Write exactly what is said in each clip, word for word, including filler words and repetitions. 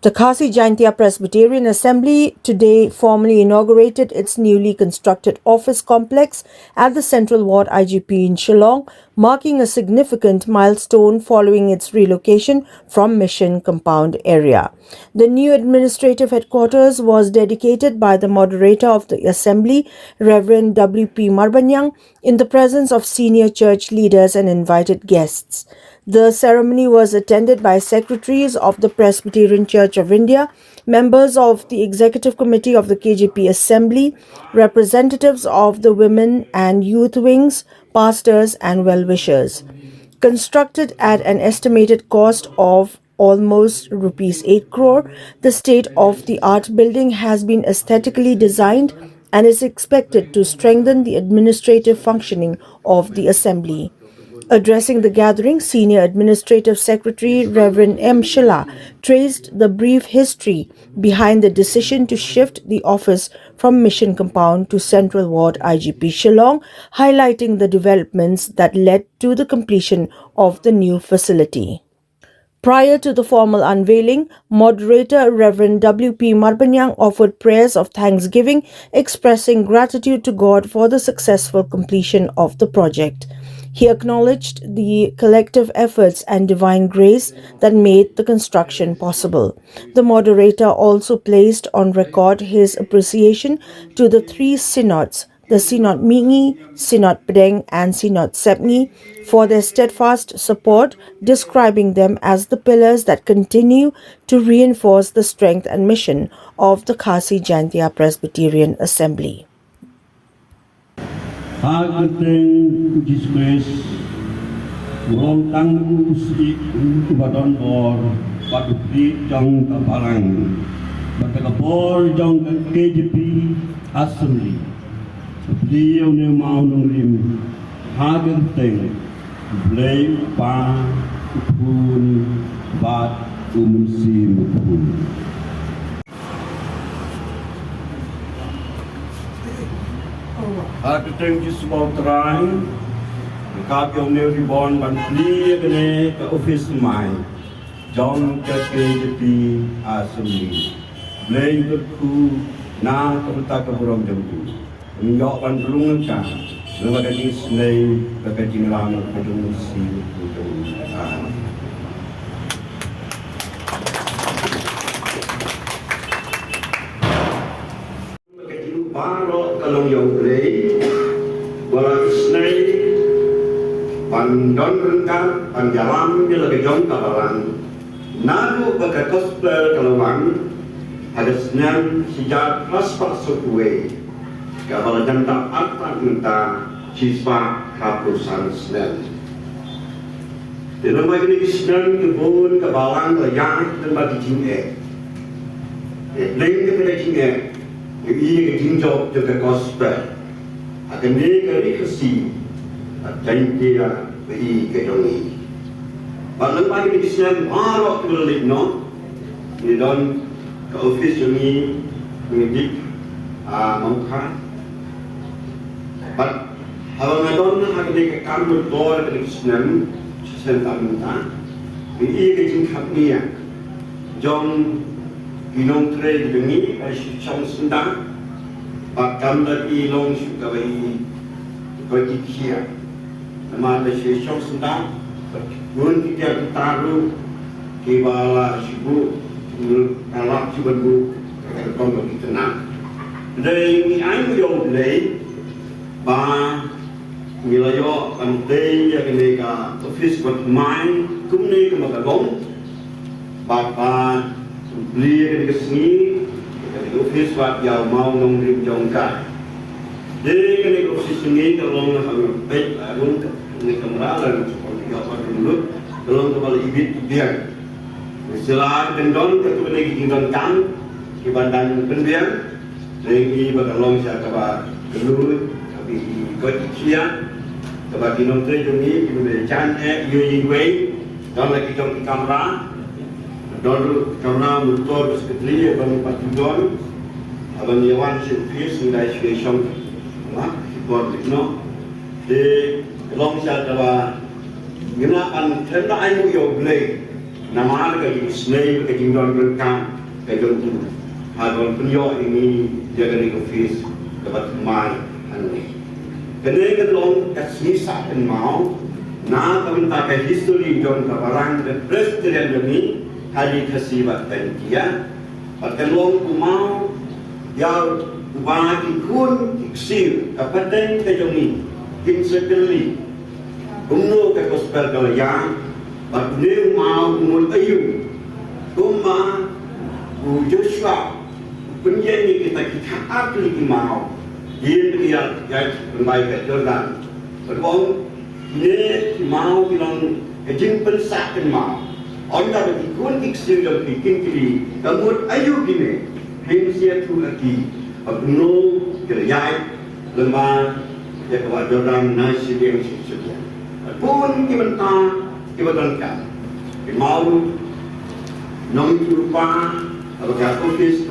The Khasi Jaintia Presbyterian Assembly today formally inaugurated its newly constructed office complex at the Central Ward I G P in Shillong, marking a significant milestone following its relocation from Mission Compound area. The new administrative headquarters was dedicated by the moderator of the assembly, Reverend W P Marbaniang, in the presence of senior church leaders and invited guests. The ceremony was attended by secretaries of the Presbyterian Church of India, members of the executive committee of the K J P Assembly, representatives of the women and youth wings, pastors, and well wishers. Constructed at an estimated cost of almost rupees eight crore, the state of the art building has been aesthetically designed and is expected to strengthen the administrative functioning of the assembly. Addressing the gathering, Senior Administrative Secretary Reverend M Shylla traced the brief history behind the decision to shift the office from Mission Compound to Central Ward I G P Shillong, highlighting the developments that led to the completion of the new facility. Prior to the formal unveiling, moderator Reverend W P Marbaniang offered prayers of thanksgiving, expressing gratitude to God for the successful completion of the project. He acknowledged the collective efforts and divine grace that made the construction possible. The moderator also placed on record his appreciation to the three synods, the Synod Mihngi, Synod Pdeng, and Synod Sepngi, for their steadfast support, describing them as the pillars that continue to reinforce the strength and mission of the Khasi Jaintia Presbyterian Assembly. Ha ka kyrteng u Jisu Khrist, u rong tang u sih u ba don bor, bad u pli jong ka balang, bad ka bor jong ka K J P Assembly. Pli ïa une u maw nongrim, ha ka kyrteng u Blei u Kpa, u Khun, bad u Mynsiem Bakhuid. Ha ka kyrteng Jisu ba u Trai, nga kap ïa une u ribon ban plie ïa kane ka ophis thymmai jong ka K J P Assembly. Blei u kyrkhu na ka bynta ka burom jong u. Ngin ïoh ban rung ryngkat lyngba ka jingisynei bad ka jingïalam ka jong u Mynsiem Bakhuid. Amen. Ka jingbaroh ka long ïa U Blei, ba u la isynei ban don ryngkat ban ïalam ïa la ka jong ka balang. Naduh ba ka gospel ka la wan ha ka snem shi hajar phra spah sawphew wei, kaba la jan dap artat mynta shi spah khatphew san snem. Te lyngba kine ki snem ki bun ka balang ka la ïaid lyngba ki jingeh. Te lyngba kata ka jingeh, ngi ïohi ka jingjop jong ka gospel ha kane ka ri Khasi bad Jaintia ba i ka jong ngi. Bad lyngba kine ki snem baroh kiba la leit noh, ngi don ka ophis jong ngi, ngi dip, ah, Mawkhar. Bad haba nga don ha kane ka kam mutdur kane ka snem, shisnem tam mynta, ngi ïohi ka jingkhapngiah jong ki nongtrei jong ngi, ka shu shong syndah, bad kam da i long shuh kaba i koit i khiah. Namar ba shu shong syndah bad bun ki tiar ki tar ruh kiba la shu buh, ki la lap shu ban buh ka rukom ba ki khynnah. Hynrei ngi ainguh ïa U Blei ba ngi la ïoh ban tei ïa kane ka ophis ba thymmai kumne kumba ka long. Bad ba plie kane ka sngi kane ka ophis bad ïa u maw nongrim jong ka. Te kane ka ophis jong ngi ka long ha ka peit, ha rung kane ka kamra, la ka jong ka ïa ka rung lut, ka long kaba la ibit ibiang. Sila ka dang don katto katne ki jingdonkam kiba dang pynbiang. Te ngi ba ka long sha kaba kylluid, kaba i koit i khiah, kaba ki nongtrei jong ngi kiba jan eh ïa iwei, don la ki jong ki kamra, don ruh kamra mutdur ka sekretari, ban pat ju don, ban ïa wan sha ophis ngi dei shu shong, ma, ki por lik noh. Te long sha kaba ngi na an them da ainguh ïa U Blei. Namar ka jingisynei, ka jingdon ryngkat ka jong u, ha kaba pynïoh ïa ngi ïa kane ka office kaba thymmai hangne. Kane ka long ka sngi sah kynmaw na ka bynta ka history jong ka Balang, ka Presbyterian jong ngi, ha ri Khasi bad Jaiñtia. Bad ka long u maw ïa uba ki khun ki ksiew ka pateng ka jong ngi kin sa kylli kumno ka gospel ka la ïaid, bad une u maw u mut aïu, kumba u Joshua u pynïeng ïa kita ki khatar tylli ki maw, ïa ki ïaid pynbai ka Jordan. Bad u ong, kine ki maw ki long ka jingpynsah kynmaw. Ynda ba ki khun ki ksiew jong phi kin kylli, ka mut aïu kine? Phin sa ïathuh ha ki ba kumno ki la ïaid lyngba ïa ka wah Jordan na shiliang shi shiliang. Bun ki bynta kiba donkam. Ki maw nongïathuhlypa, kaba ka office,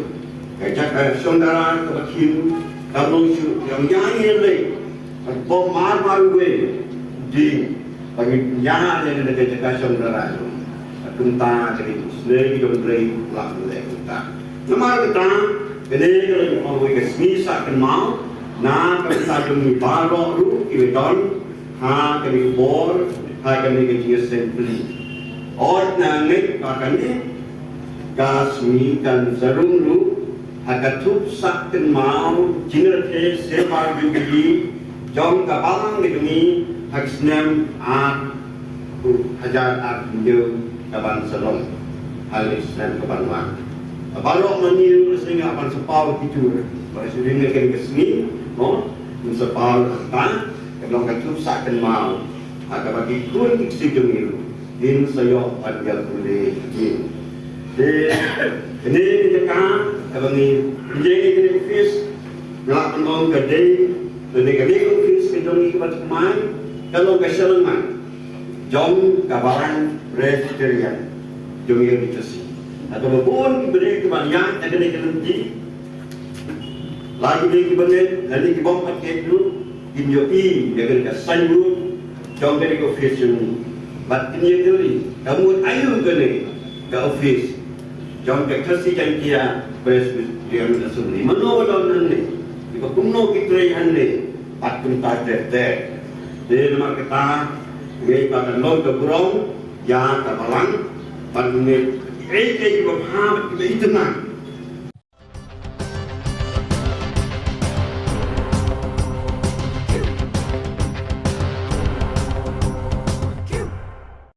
ka jaka shong dara kaba khim, ka long shuh ïa ngi ïa lei. Bad bym mar mar uwei u dieng ba ngin ïaid ïa kane ka jaka shong dara jong ngi. Bad kumta ka dei ka sngi jong U Blei, la U Blei kumta. Namar kata, kane ka long kawei ka sngi sah kynmaw na ka bynta jong ngi baroh ruh kiba don ha kane ka bor, ha kane ka jingïaseng pli. Ot na ngeit ba kane ka sngi kan sa rung ruh ha ka thup sah kynmaw jingïathuh Silver Jubilee jong ka Balang ka jong ngi ha ka snem ar hajar arphew hynñiew kaban sa long ha ka snem kaban wan. Baroh ma ngi ruh sngewbha ban sa paw ki jur ba shu ring ïa kane ka sngi, mo, ngin sa paw kata ka long ka thup sah kynmaw ha kaba ki khun ki ksiew jong ngi ruh kin sa ïoh ban ïa pule ïa ki. Te kane ka jaka kaba ngi pynjah ïa kane ka office, nga lah ban ong ka dei, kane ka dei ka office ka jong ngi kaba thymmai, ka long ka shyllangmat jong ka Balang Presbyterian jong ngi ka ri Khasi. Hato ba bun ki briew kiba ïaid ha kane ka lynti, la ki dei kiba ngeit lane ki bym pat ngeit ruh, kin ïohi ïa kane ka signboard jong kane ka office jong ngi. Bad kin ïa kylli, ka mut aïu kane ka office jong ka Khasi Jaiñtia Presbyterian Assembly? Mano ba don hangne? Kiba kumno ki trei hangne? Bad kumta ter ter. Te namar kata, ngeit ba kan long ka burom ïa ka Balang, bad ngeit ei ei kiba bha bad kiba itynnad